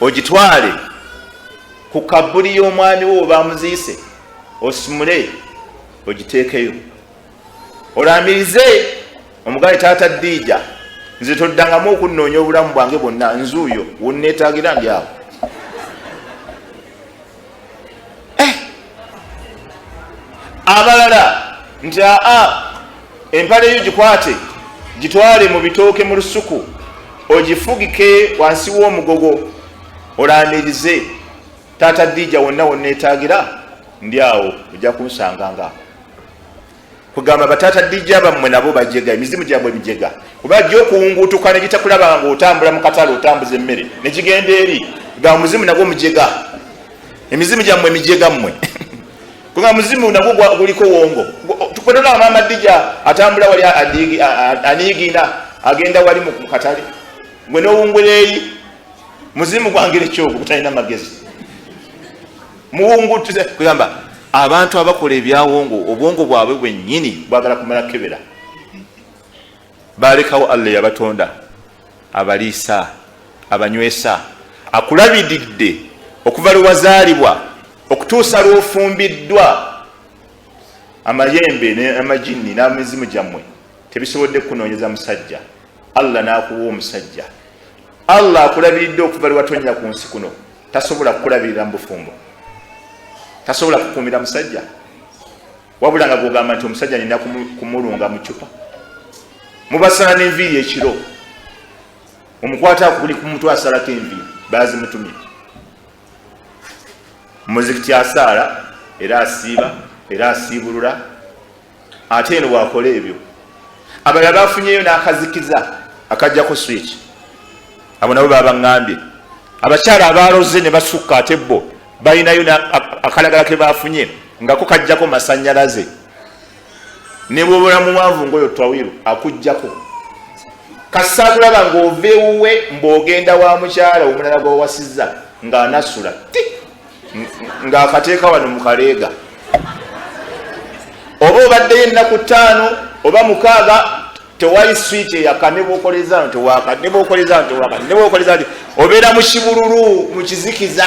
ogitwale ku kabuli y'omwami wo webamuziise, osimule ogiteekeyo, olamirize omugaye, taata Ddiija, nze toddangamu okunnoonya obulamu bwange bwonna, nzuuyo wonneetaagira ndi awo. Abalala nti aa, empale yo gikwate, gitwale mu bitooke mu lusuku, ogifugike wansi w'omugogo, olamirize taata Ddiija, wonna wonneetaagira ndi awo, ojja kunsanga. Nga kugamba bataata Ddijja bammwe nabo bajega, emizimu gyabwe mijega, kuba ajja okuwunguutuka negitakulaba nga otambula mu katale otambuza emmere negigenda eri. Ga omuzimu nagwo mujega, emizimu gyammwe mijega mmwe, kuba muzimu nagwo guliko wongo. Tukwetolaba maama Ddija atambula wali aniigina agenda wali mu katale, gwe nowungula eri muzimu gwangere kyogwo gutalina magezi muwungutuze. Kugamba abantu abakola ebyawongo, obwongo bwabwe bwennyini bwagala kumala kebera, balekawo Allah yabatonda, abaliisa, abanywesa, akulabiridde okuva lwewazaalibwa okutuusa lwofumbiddwa. Amayembe, amajinni n'amizimu gyammwe tebisobodde kunoonyeza musajja, Allah n'akuwa omusajja. Allah akulabiridde okuva lwewatonya ku nsi kuno, tasobola kukulabirira mu bufumbo? Tasobola kukuumira musajja? Wabula nga gwogamba nti omusajja nina kumulunga mu cupa, mubasala n'enviiri ekiro, omukwata akuli ku mutwe, asalako enviiri bazimutumye muzikiti, asaala era asiiba era asiibulula, ate eno bwakola ebyo. Abalala bafunyeyo n'akazikiza akajjako switch, abo nabo babaŋŋambye. Abakyala abaloze ne basukka, ate bo balinayo akalagala ke bafunye ngako kajjako masanyalaze, ne bwobula muwanvu ngaoyo twawiru akugjako kasita akulaba ng'ova ewuwe mbw'ogenda wa mukyala omulala gwawasizza ng'anasula ti ng'akateeka wano mu kaleega, oba obaddeyo ennaku 5 oba 6. Tewali switch eyaka, ne bwokoleza tewaka, ne bwokoleza tewaka, ne bwokoleza. Obeera mu kibululu, mu kizikiza,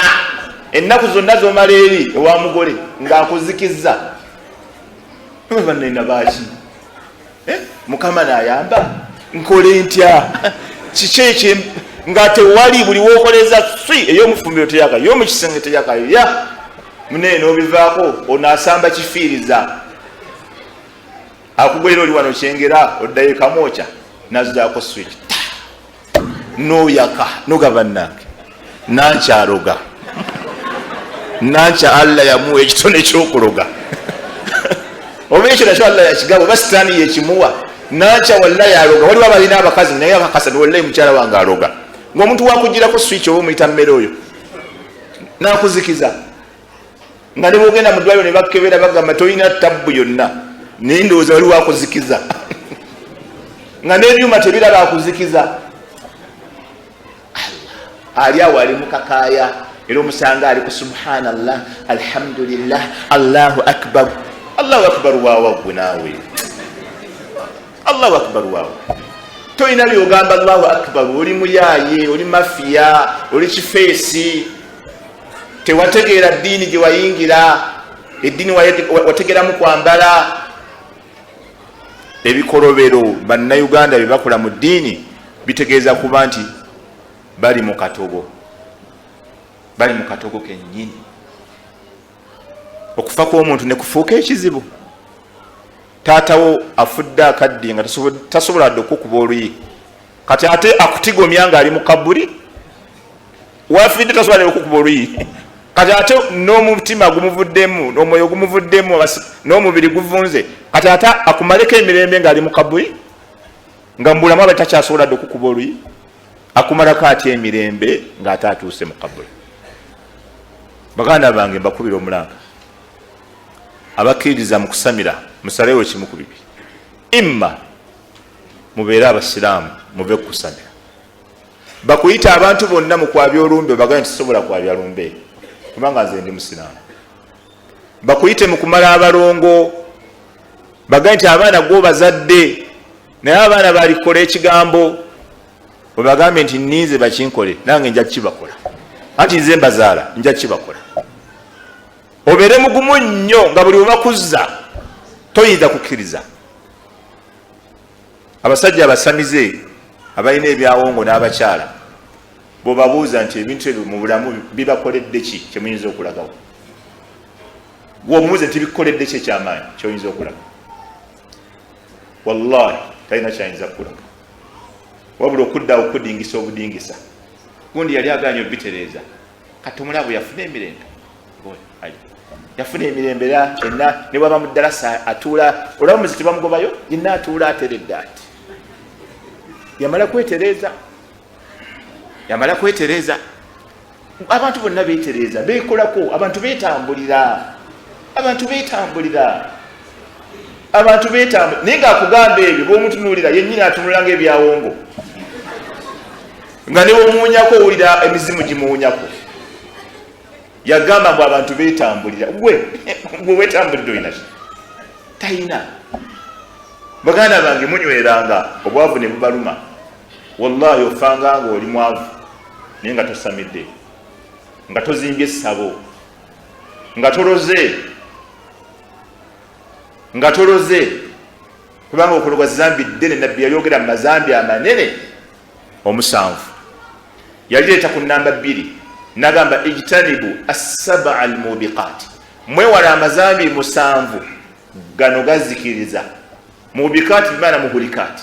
ennaku zonna zomala eri ewa mugole ng'akuzikiza. Banena baki? Mukama nayamba, nkole ntya? Kiki ekyo nga tewali? Buli wokoleza swi ey'omufumbiro teyaka, ey'omukisenge teyaka, ya munene n'obivaako. Ono asamba kifiiriza, akugolera oli wano Kyengera, oddayo Kamwokya, nazzaako switch noyaka, nogaba. Nange nankyaloga, nankya Allah yamuwa ekitone ekyokuloga, oba ekyo nakyo Allah yakigaba, oba sitaani yekimuwa. Nankya wallahi aloga. Waliwo abalina abakazi naye akakasa, wallahi mukyala wange aloga. Ngaomuntu wakugirako switch, oba omuyita mmere oyo, nakuzikiza, nga ne bwogenda mu ddwaliro ne bakebera bagamba tolina tabbu yonna, naye ndowooza wali wakuzikiza, nga n'ebyuma tebiraba, akuzikiza. Ali awo ali mukakaaya, era omusanga ali ku subhanallah, alhamdulillah, Allahu akbar, Allahu akbar. Waawa gwe naawe, Allahu akbar waawa? Tolina byogamba Allahu akbar. Oli muyaaye, oli mafiya, oli kifeesi, tewategeera ddiini gye wayingira. Eddiini wategeeramu kwambala. Ebikolobero Bannayuganda bye bakola mu ddiini bitegeeza kuba nti bali mu katogo, bali mu katogo kennyini. Okufa kw'omuntu ne kufuuka ekizibu. Taatawo afudde akaddi nga tasobola dde okukuba oluyi, kati ate akutigomya ng'ali mu kaburi. Wafidde tasobola ne okukuba oluyi, kati ate n'omutima gumuvuddemu, n'omwoyo gumuvuddemu, n'omubiri guvunze, kati ate akumaleko emirembe ng'ali mu kaburi, nga mubulamu aba takyasobola dde okukuba oluyi. Akumalako atya emirembe ng'ate atuuse mu kaburi? Baganda bange, mbakubira omulanga, abakkiririza mu kusamira, musalewo kimu ku bibiri: imma mubeere abasiraamu, muve kukusamira. Bakuyita abantu bonna mu kwabya olumbe, bagambe nti sisobola kwabya lumbe kubanga nze ndi musiraamu. Bakuyite mu kumala abalongo, bagambe nti abaana gwobazadde, naye abaana balikola ekigambo, webagambe nti ninze bakinkole, nange nja kibakola, anti nze mbazaala, nja kibakola. Obeere mugumu nnyo nga buli webakuzza toyinza kukkiriza. Abasajja abasamize abalina ebyawongo n'abakyala, bwebabuuza nti ebintu ebyo mu bulamu bibakoledde ki, kyemuyinza okulagawo? Gwomubuuze nti bikukoledde ki ekyamaanyi kyoyinza okulaga, wallahi talina kyayinza kukulaga, wabula okuddawo okudingisa obudingisa. Gundi yali aganye obitereeza, kati omulabo yafuna emirembe, yafuna emirembe era enna ne bwaba mu ddalasa atuula, olaba muziti bamugobayo, yenna atuula ateredde, ati yamala kwetereeza, yamala kwetereeza. Abantu bonna betereeza, bekolako, abantu betambulira, abantu betambulira, abantu betambulira. Naye ngaakugamba ebyo, bwomutunuulira yennyini atunula nga ebyawongo, nga newomuwunyako owulira emizimu gimuwunyako. Yagamba mbu abantu betambulira. Gwe gwe wetambulidde, olina ki? Talina. Baganda bange, munyweranga obwavu ne bubaluma. Wallahi ofanga nga oli mwavu, naye nga tosamidde, nga tozimbye essabo, nga toloze, nga toloze, kubanga okuloga zambi ddene. Nabbi yayogera mu mazambi amanene omusanvu, yalireeta ku namba 2, nagamba ijtanibu assabaa almubiqat, mwewala amazambi 7, gano gazikiriza. Mubiqat bimaana muhulikat.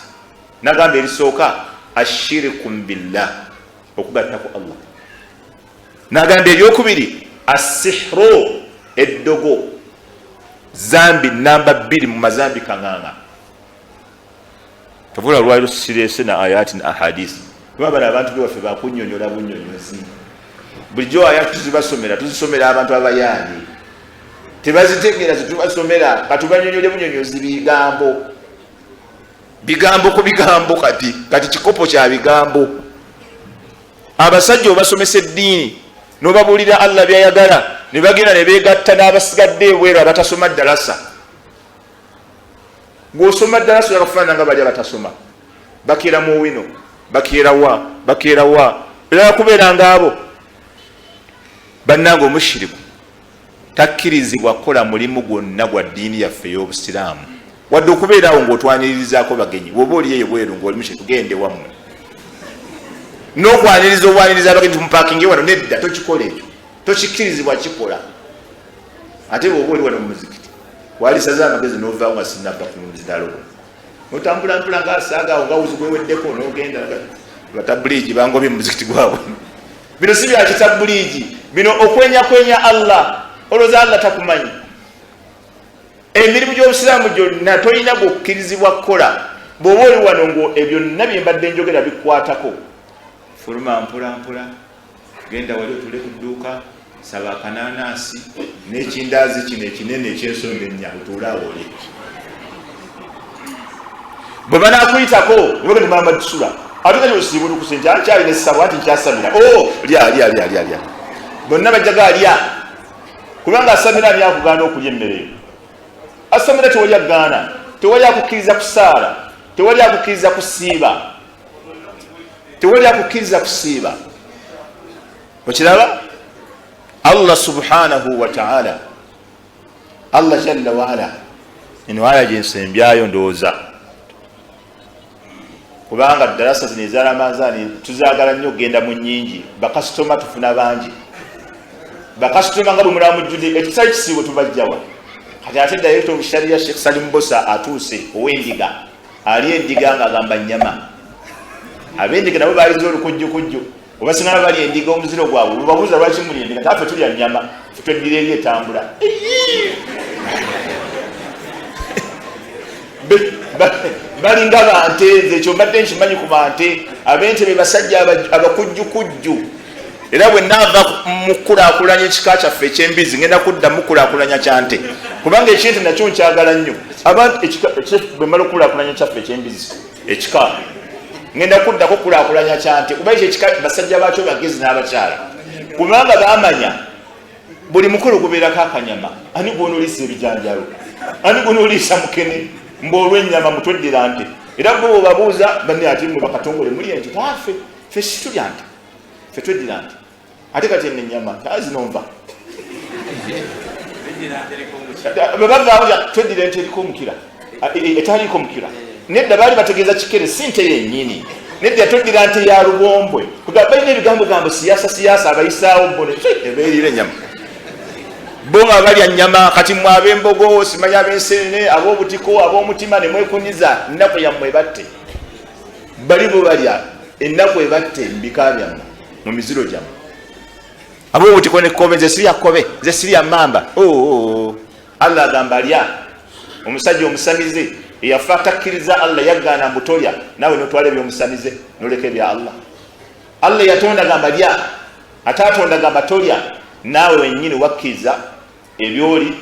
Nagamba erisooka ashiriku billah, okugatta ku Allah. Nagamba eryokubiri assihru, eddogo, zambi namba 2 mu mazambi kaŋaŋa. Tavula lwaliro sirese na ayati na ahadisi, kuba bano abantu bewaffe bakunyonyola bunyonyozi. Bulijjo ayati tuzibasomera, tuzisomera abantu abayaani tebazitegeera, zetubasomera katubanyonyole bunyonyozi, bigambo bigambo ku bigambo. Kati kikopo kya bigambo. Abasajja obasomesa eddiini nobabuulira Allah byayagala, ne bagenda ne begatta n'abasigadde ebweru abatasoma ddalasa. Gwosoma ddalasa oyaka kufaanana nga bali abatasoma. Bakeera mu wino, bakeera wa, bakeera wa, era kubeera ngaabo. Bannange, omushiriku takkirizibwa kukola mulimu gwonna gwa ddiini yaffe ey'obusiraamu, wadde okubeeraawo ng'otwaniririzaako bagenyi. Woba oli eyo bweru ng'oli mushiriku, gende wammwe. N'okwaniriza obwaniriza abagenyi, tumupakinge wano, nedda, tokikola ekyo, tokikkirizibwa kikola. Ate bwoba oli wano mu muzikiti, walisaze amagezi n'ovaawo nga sinnava ku muzindaalo guno, notambula mpula ngaasaagaawo nga wuzi gweweddeko, nogenda batabuliigi bangobye mu muzikiti gwabwe. Bino si bya kitabuliigi, bino okwenyakwenya Allah. Olowooza Allah takumanyi? Emirimu gy'obusiraamu gyonna tolina gukkirizibwa kukola bw'oba oli wano ngo ebyonna bye mbadde njogera bikwatako. Fuluma mpola mpola, genda wali otule ku dduuka, saba akananasi n'ekindaazi kino ekinene ekyensonda ennya, otuule awo oli. Bwe banakuyitako nebagenda Muhammad sula, ate kati osiibulukuse nti akyalina essabo, anti nkyasamira. O lya lya lya lya lya, bonna bajjaga alya, kubanga asamira. Ani akugaana okulya emmere eyo? Asamira tewali agaana, tewali akukkiriza kusaala, tewali akukkiriza kusiiba, tewali akukkiriza kusiiba. Okiraba, Allah subhanahu wataala, Allah jalla waala, eno aya gyensembyayo ndowooza, kubanga darasa zino eza Ramazaani tuzaagala nnyo okugenda mu nnyingi. Bakasitoma tufuna bangi, bakasitoma nga bwe mulamujjudde ekisali kisiibo tubajjawa. Kati ate director of sharia Sheikh Salim Bosa atuuse, ow'endiga, ali endiga ng'agamba nnyama. Ab'endiga nabo balize olukujjukujju, obasingana bali endiga, omuziro gwabwe bwebabuuza lwaki muli endiga, taffe tulya nnyama, tweddira eri etambula. Balinga bante. Nze ekyo mbadde nkimanyi ku bante, abente be basajja abakujjukujju. Era bwe naava mukulaakulanya ekika kyaffe ekyembizi, ngenda kudda mukulaakulanya kyante, kubanga ekintu nakyo nkyagala nnyo. Bwe mala okukulaakulanya kyaffe ekyembizi ekika, ngenda kuddako kulaakulanya kyante, kuba ekyo ekika basajja bakyo bagezi n'abakyala, kubanga bamanya buli mukolo gubeerako akanyama. Ani gwonoliisa ebijanjalo? Ani gwonoliisa mukene? Mbu olw'ennyama mutweddira nte. Era bo bwebabuuza bane, ati mwe bakatongole muli ente? Taffe, ffe situlya nte, ffe tweddira nte. Ate kati eno ennyama tazinonva bwebavaawo, tweddira ente eriko omukira, etaliiko mukira. Nedda, baali bategeeza kikere, si nte yennyini. Nedda, tweddira nte ya lubombwe. Kuga balina ebigambo gambo siyasa siyasa abayisaawo bo ebeerira ennyama, bo nga balya nyama. Kati mwe ab'embogo, simanyi ab'ensenene, ab'obutiko, ab'omutima, ne mwekunyiza, ennaku yammwe ebatte. Bali bo balya, ennaku ebatte mu bika byammwe, mu miziro gyammwe. Ab'obutiko ne kkobe, nze sirya kkobe, nze sirya mamba. Allah agamba lya. Omusajja omusamize eyafa takkiriza Allah, yagaana mbutolya, naawe notwala ebyomusamize noleka ebya Allah. Allah yatonda gamba lya, ate atonda gamba tolya, naawe wenyini wakkiriza ebyoli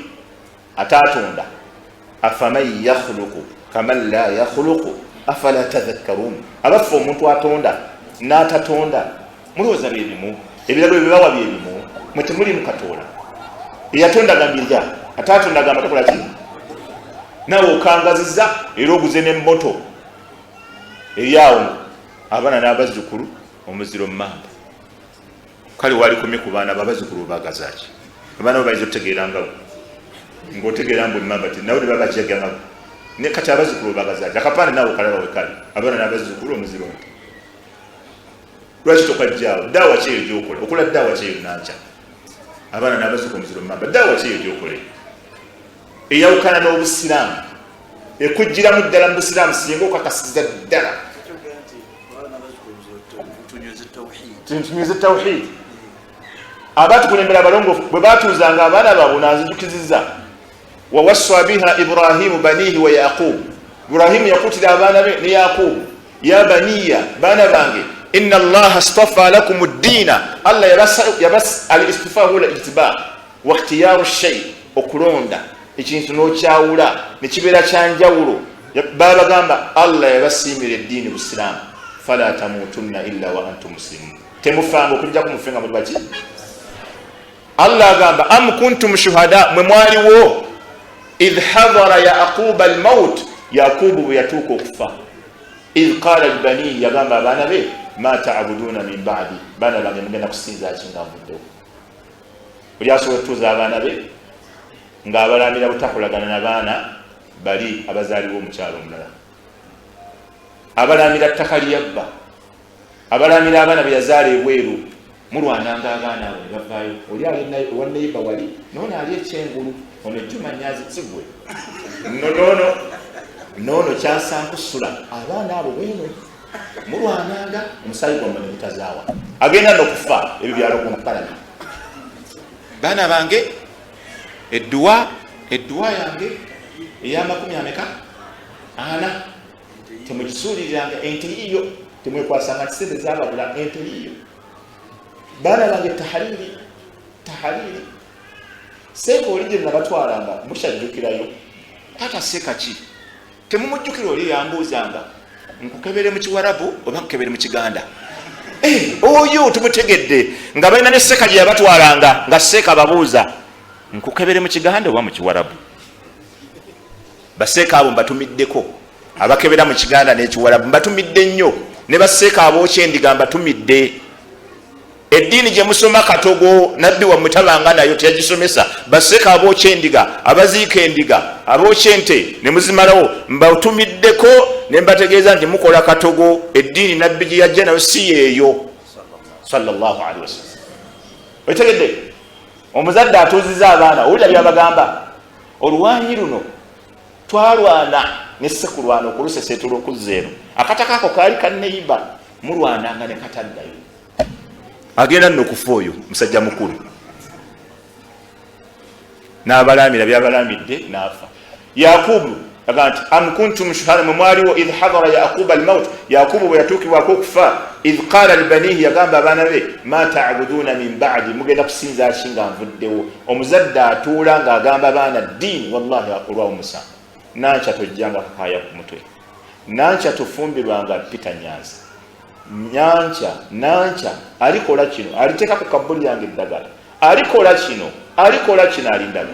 ate atonda. Afaman yakhluqu kaman la yakhluqu afala tadhakkarun. Abaffe, omuntu atonda n'atatonda mulowooza byebimu? Ebiragiro byebawa byebimu? Mwe temuli mukatoola. Eyatonda gambye lya, ate atonda gamba tokola ki, naawe okangaziza era oguze n'emmoto eri awo, abaana n'abazzukulu omuziro mumamba. Kale walikomye ku baana babazzukulu, obagazaki? Abaana bo bayinza otutegeerangawo ngaotegeera mbu emamba ti nawe nebabajaganga ne kati abazzukulu obagazaki? Akapande naawe okalaba wekali, abaana n'abazzukulu omuziro nti lwaki tokajjaawo? Daawa kyeyo gyokola, okola daawa kyeyo nankya, abaana n'abazzukulu omuziro mumamba. Daawa kyeyo gyokola eyawukana n'obusiraamu, ekugiramu ddala mu busiraamu, singa okakasiza ddala. Tunyweze tawhid. Abatukulembera abalongoofu bwe batuuzanga abaana baabwe, nanzijukiziza wawassa biha Ibrahimu banihi wa Yaqub. Ibrahimu yakutira abaana be ne Yaqubu, ya baniya, baana bange, inna Allaha stafa lakum ddiina. Allah al istifa huwa ijtiba wa ikhtiyaru shay, okulonda ekintu n'okyawula nekibeera kyanjawulo. Babagamba Allah yabasiimira eddiini busiraamu, fala tamutunna illa wa antum muslimun, temufanga okujjaku mufe nga muli baki. Allah agamba am kuntum shuhada, mwe mwaliwo idh hadara Yaquba almaut, Yakubu bwe yatuuka okufa. Idh qala libanihi, yagamba abaana be, ma tabuduuna min badi, baana bange mugenda kusinza ki nga nvuddewo? Oli asobola okutuuza abaana be ng'abalamira butakolagana na baana bali abazaalibwa omukyalo omulala, abalamira ttaka lyeyabba, abalamira abaana be yazaala ebweru. Mulwananga abaana abo ne bavaayo, oli ali ewa neiba wali, noono ali ekyengulu, ono ejjuma nyazi sigwe noono noono kyasankusula. Abaana abo bweno mulwananga omusaayi gwammwe ne gutazaawa, agenda nokufa ebyo byalokumpalana. Baana bange, edduwa edduwa yange ey'amakumi ameka ana temugisuuliriranga. Ente yiyo, temwekwasanga nti sente zababula. Ente yiyo, baana bange. Tahariri tahariri seeka oli gye nabatwalanga mukyajjukirayo? Taata seeka ki? Temumujjukira? Oli yambuuzanga, nkukebere mu Kiwarabu oba nkukebere mu Kiganda? Oyo tumutegedde nga balina ne seeka gye yabatwalanga, nga seeka babuuza, nkukebere mu Kiganda oba mu Kiwarabu? Baseeka abo mbatumiddeko, abakebera mu Kiganda n'Ekiwarabu mbatumidde nnyo, ne baseeka abookya endiga mbatumidde. Eddiini gye musoma katogo, nabbi wammwe tabanga nayo, teyagisomesa. Baseeka abookya endiga, abaziika endiga, abookya ente ne muzimalawo, mbatumiddeko ne mbategeeza nti mukola katogo. Eddiini nabbi gye yajja nayo si yeeyo, sallallahu alaihi wasallam. Otegedde? Omuzadde atuuziza abaana, owulira byabagamba: oluwanyi luno twalwana ne sekulwana okulusesetula okuzza eno, akataka ako kaali kaneiba, mulwananga ne kataddayo. Agenda nno okufa oyo musajja mukulu n'abalamira byabalamidde n'afa. Yakubu agamba nti, am kuntum shuhada, mwe mwaliwo, idh hadara Yaquba almaut, Yakubu bwe yatuukibwako okufa, idh qala libanihi, yagamba abaana be, ma tabuduuna min badi, mugenda kusinza ki nga nvuddewo? Omuzadde atuula ng'agamba abaana ddiini, wallahi olwawo musango. Nankya tojjanga kakaaya ku mutwe, nankya tofumbirwanga Peter Nyanza, nyankya nankya alikola kino, aliteeka ku kabuli yange eddagala, alikola kino, alikola kino, alindaga.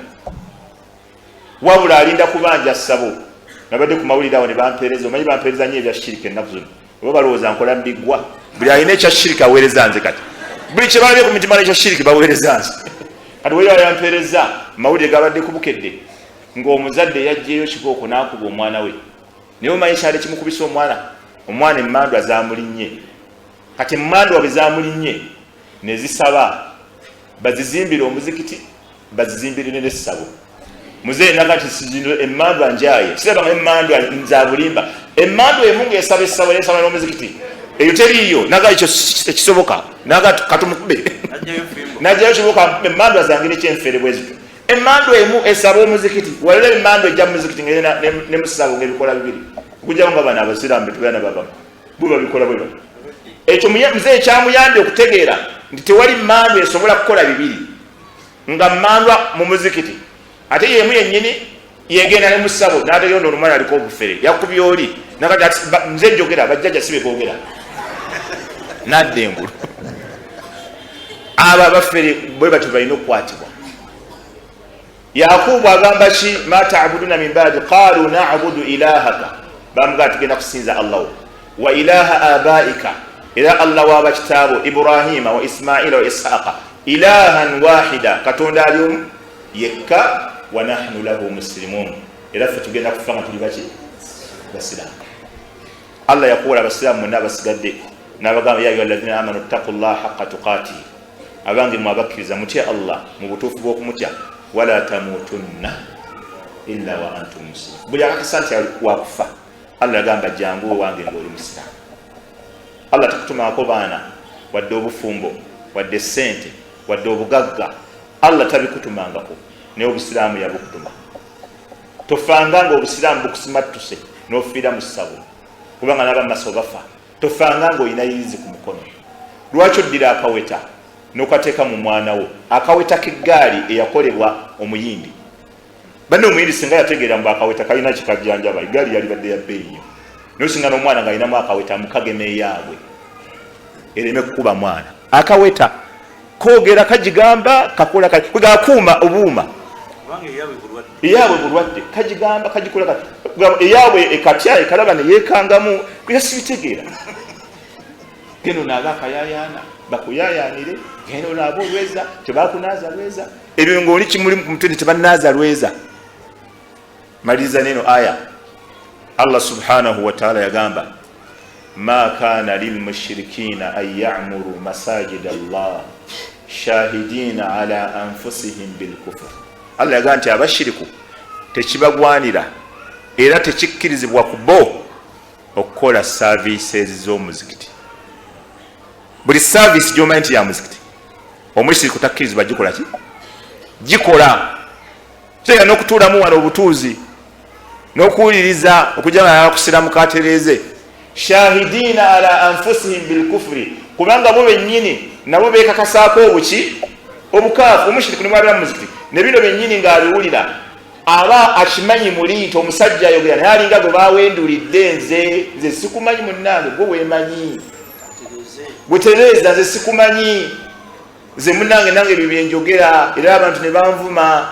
Wabula alinda kubanja ssabo. Nabadde ku mawulire awo ne bampeereza, omanyi bampeereza nnyo ebya shirika ennaku zino, oba balowooza nkola mbiggwa. Buli alina ekya shirika aweereza nze. Kati buli kye balabye ku mitima ekya shiriki baweereza nze. Kati weyo yampeereza mawulire gabadde kubukedde ng'omuzadde yajjeeyo kibooko n'akuba omwana we. Naye omanyi kyali kimukubisa omwana? Omwana emmandwa zamulinnye. Kati emmandwa bwe zamulinnye ne zisaba bazizimbire omuzikiti, bazizimbire n'essabo. Muzeeyi naga nti zino emmandwa njaye, sirabanga emmandwa nza bulimba, emmandwa emu ng'esaba essabo nesaba n'omuzikiti, eyo teriiyo. Naga ekyo tekisoboka, naga katumukube, najjayo kiboka, emmandwa zange nekyenfere bwe zityo. Emmandwa emu esaba omuzikiti, walera emmandwa ejja mumuzikiti ne musabo ngaebikola bibiri, okujjako nga bano abasiraamu betubeera nababamu bwe babikola bwe bati. Ekyo muzeeyi kyamuyambye okutegeera nti tewali mmandwa esobola kukola bibiri, nga mmandwa mu muzikiti ate yemu yennyini yegenda ne musabo. Nategeera ono omwana aliko obufere, yakubye oli. Nze njogera, bajjajja si beboogera. Nadda engulu. Abo abafere bwe batyo balina okukwatibwa. Yakubu agamba ki? Ma tabuduna min badi, qalu nabudu ilahaka, bamugamba tugenda kusinza Allah wo, wa ilaha abaika, era Allah wabakitaabo, Ibrahima wa Ismaila wa Ishaqa, ilahan wahida, Katonda ali omu yekka, wa nahnu lahu muslimun, era ffe tugenda kufa nga tuli baki? Basiraamu. Allah yakuwola abasiraamu mwenna abasigadde nabagamba, ya ayuha alladhina amanu ttaqu llaha haqa tuqatihi, abange mwe abakkiriza, mutye Allah mu butuufu bw'okumutya, wala tamutunna illa wa antum muslimun. Buli akakasa nti wakufa, Allah yagamba, jangu owange ngaoli musiraamu. Allah takutumako baana, wadde obufumbo, wadde sente, wadde obugagga, Allah tabikutumangako, naye obusiraamu yabukutuma. Tofanga nga obusiraamu bukusimattuse n'ofiira mu ssabo, kubanga n'abamaso bafa. Tofanga nga olina yirizi ku mukono. Lwaki oddira akaweta n'okateeka mu mwana wo, akaweta k'eggaali eyakolebwa omuyindi? Banne, omuyindi singa yategeera mbu akaweta kalina kikajjanjaba, eggaali yalibadde ya bbeeyi nnyo. Naye singa n'omwana ng'alinamu akaweta, mukagema eyaabwe ereme kukuba mwana. Akaweta koogera, kagigamba kakola, kwega akuuma obuuma. Eyaabwe bulwadde, kagigamba kagikola eyaabwe ekatya ekalaba neyekangamu sibitegeera. Genda onaabe akayayaana, bakuyayaanire. Genda onaabe olweza, tebakunaaza lweza. Ebyo ngaoli kimuli kumutwe nti tebanaaza lweza. Maliriza neno aya. Allah subhanahu wataala yagamba, ma kana lilmushirikina an yamuru masajid Allah shahidina ala anfusihim bilkufur. Allah yagamba nti abashiriku tekibagwanira era tekikkirizibwa ku bo okukola services z'omuzikiti. Buli service gyomanyi nti ya muzikiti, omushiriku takkirizibwa gikola ki? Gikola. Kitegeera n'okutuulamu wano obutuuzi n'okuwuliriza okujja nga akusiramuka atereeze. Shahidina ala anfusihim bilkufuri, kubanga bo bennyini nabo bekakasaako obuki? Obukaafu. Omushiriku nemwabira mu muzikiti ne bino bennyini ng'abiwulira, aba akimanyi muli nti omusajja ayogera naye alinga gwe bawendulidde. Nze sikumanyi munnange, gwe weemanyi, gwetereeza. Nze sikumanyi, nze munnange, nange ebyo byenjogera era abantu ne banvuma.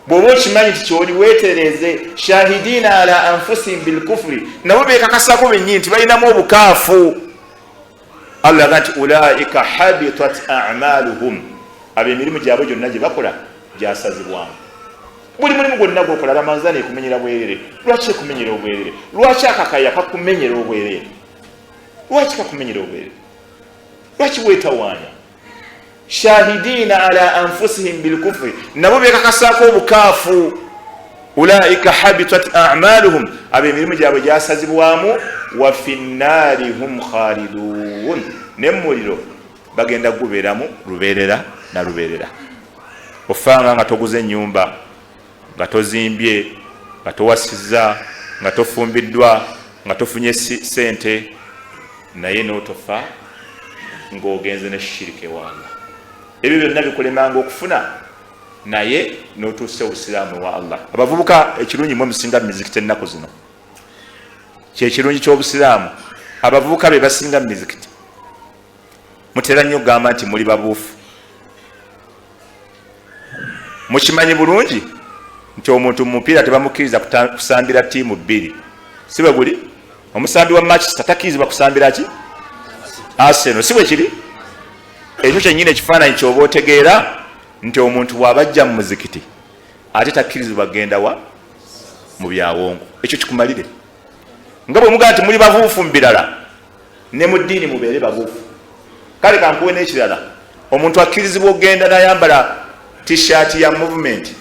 Bw'oba okimanyi nti kyoli, weetereeze. Shahidina ala anfusihim bilkufuri, nabo bekakasako bennyini nti balinamu obukaafu. Allah yaga nti ulaika habitat amaluhum, abo emirimu gyabwe gyonna gye bakola gyasazibwamu. Buli mulimu gwonna gwokola, Ramanzani ekumenyera bwerere. Lwaki ekumenyera obwerere? Lwaki akakaya kakumenyera obwerere? Lwaki kakumenyera obwerere? Lwaki weetawaanya? Shahidina ala anfusihim bilkufuri, nabo bekakasaako obukaafu. Ulaika habitat amaluhum, abo emirimu gyabwe gyasazibwamu. Wa fi nnaari hum khalidun, nemumuliro bagenda gubeeramu lubeerera na lubeerera. Ofanga nga toguze enyumba, nga tozimbye, nga towasiza, nga tofumbiddwa, nga tofunye sente, naye notofa ng'ogenze ne shirika ewa Allah. Ebyo byonna bikulemanga okufuna, naye notuusa obusiraamu ewa Allah. Abavubuka, ekirungi mwe musinga mumizikiti ennaku zino. Kyekirungi ky'obusiraamu, abavubuka be basinga mumizikiti. Mutera nnyo okugamba nti muli babuufu. Mukimanyi bulungi nti omuntu mu mupiira tebamukkiriza kusambira ttiimu bbiri, si bwe guli? Omusambi wa Manchester takkirizibwa kusambira ki? Arsenal, si bwe kiri? Ekyo kyennyini ekifaananyi kyoba otegeera nti omuntu bw'abajja mu muzikiti ate takkirizibwa kugenda wa mu byawongo. Ekyo kikumalire. Nga bwe mugamba nti muli babuufu mu birala, ne mu ddiini mubeere babuufu. Kale kankuwe n'ekirala. Omuntu akkirizibwa okugenda n'ayambala T-shirt ya movement,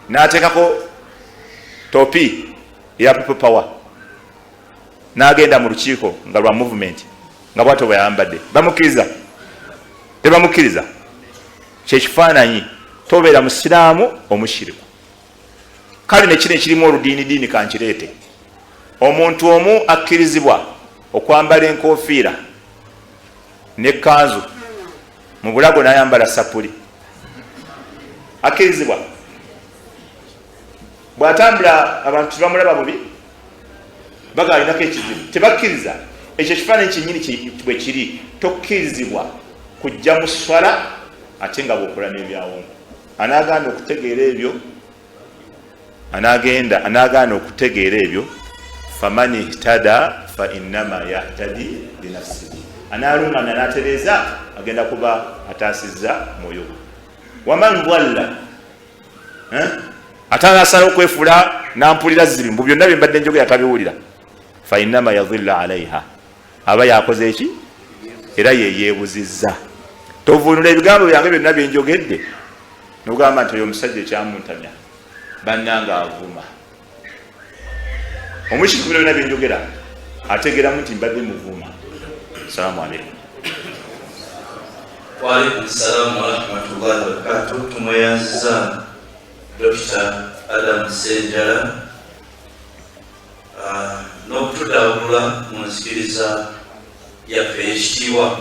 n'ateekako topi eya People Power, n'agenda mu lukiiko nga lwa movement, nga bwatyo bweyambadde, bamukkiriza? Tebamukkiriza. Kyekifaananyi, tobeera musiraamu omushiriku. Kale nekino ekirimu oludiinidiini kankireete. Omuntu omu akkirizibwa okwambala enkofiira nekanzu mu bulago nayambala sapuli, akkirizibwa? Bwatambula abantu tebamulaba bubi, baga alinako ekizibu? Tebakkiriza. Ekyo ekifaananyi kyenyini bwe kiri, tokkirizibwa kujja mu swala ate nga bwokola n'ebyawongo. Anaagaana okutegeera ebyo, anagenda anagaana okutegeera ebyo, faman ihtada fa innama yahtadi linafsihi, analungamya natereeza agenda kuba ataasizza mwoyo gwe. Waman dalla, ate anasala okwefuula nampulira zibi, mbu byonna byembadde njogera tabiwulira, fa innama yadhilla alaiha, aba yakoze eki? Era yeyeebuzizza. Tovunula ebigambo byange byonna byenjogedde nogamba nti oyo omusajja ekyamuntamya bannanga avuma. Omushiriku bino byonna byenjogera ategeramu nti mbadde muvuma. Assalamu alaikum. Waalaikum salaamu warahmatullahi wabarakatu. Tumweyanziza Dr Adam Senjala n'okutuddaabulula mu nzikiriza yaffe ey'ekitiibwa.